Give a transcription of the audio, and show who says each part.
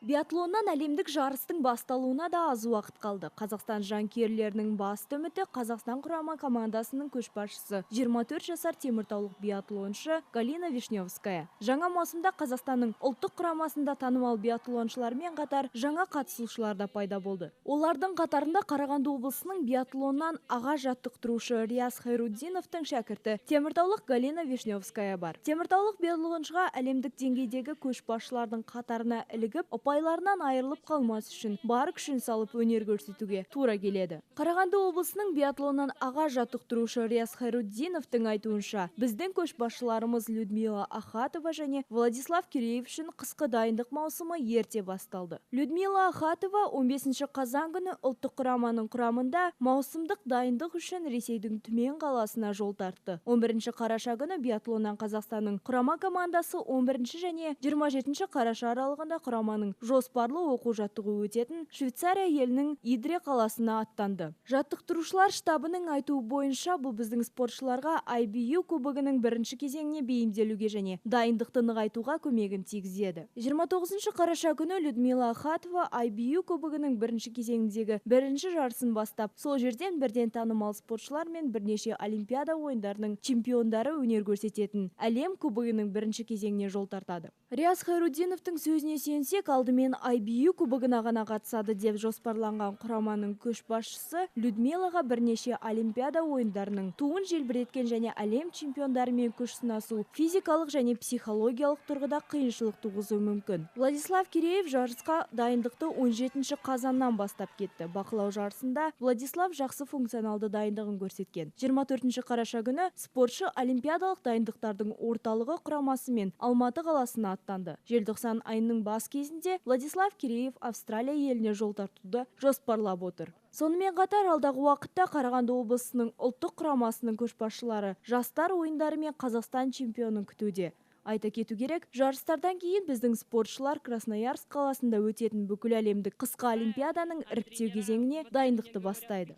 Speaker 1: Биатлоннан әлемдік жарыстың басталуына да аз уақыт қалды. Қазақстан жанкүйерлерінің басты үміті – Қазақстан құрама командасының көшбасшысы, 24 жасар теміртаулық биатлоншы Галина Вишневская. Жаңа маусымда Қазақстанның ұлттық құрамасында танымал биатлоншылармен қатар жаңа қатысушылар да пайда болды. Олардың қатарында Қарағанды облысының биатлоннан аға жаттықтырушы Риас Хайруддиновтың шәкірті, теміртаулық Галина Вишневская бар. Теміртаулық биатлоншыға әлемдік деңгейдегі көшбасшылардың қатарына ілігіп, ұпайларынан айырылып қалмас үшін бар күшін салып өнер көрсетуге тура келеді. Қарағанды облысының биатлоннан аға жаттықтырушы Риас Хайруддиновтың айтуынша, біздің көшбасшыларымыз Людмила Ахатова және Владислав Киреев үшін қысқы дайындық маусымы ерте басталды. Людмила Ахатова 15 қазан күні ұлттық құраманың құрамында маусымдық дайындық үшін Ресейдің Түмен қаласына жол тартты. 11 қараша күні биатлоннан Қазақстанның құрама командасы 11 және 27 қараша аралығында құраманың жоспарлы оқу жаттығу өтетін Швейцария елінің Идре қаласына аттанды. Жаттықтырушылар штабының айтуы бойынша, бұл біздің спортшыларға IBU кубогының бірінші кезеңіне бейімделуге және дайындықты нығайтуға көмегін тигізеді. 29 қараша күні Людмила Ахатова IBU кубогының бірінші кезеңіндегі бірінші жарысын бастап, сол жерден бірден танымал спортшылар мен бірнеше Олимпиада ойындарының чемпиондары өнер көрсететін әлем кубогының бірінші кезеңіне жол тартады. Риас Хайруддиновтың сөзіне сүйенсек, алдымен IBU кубогына ғана қатысады деп жоспарланған құраманың көшбасшысы Людмилаға бірнеше Олимпиада ойындарының туын желбіреткен және әлем чемпиондарымен күш сынасу физикалық және психологиялық тұрғыда қиыншылық туғызуы мүмкін. Владислав Киреев жарысқа дайындықты 17 қазаннан бастап кетті. Бақылау жарысында Владислав жақсы функционалды дайындығын көрсеткен. 24 қараша күні спортшы олимпиадалық дайындықтардың орталығы құрамасымен Алматы қаласына аттанды. Желтоқсан айының бас кезінде Владислав Киреев Австралия еліне жол тартуды жоспарлап отыр. Сонымен қатар алдағы уақытта Қарағанды облысының ұлттық құрамасының көшбасшылары жастар ойындары мен Қазақстан чемпионын күтуде. Айта кету керек, жарыстардан кейін біздің спортшылар Красноярск қаласында өтетін бүкіл әлемдік қысқы олимпиаданың іріктеу кезеңіне дайындықты бастайды.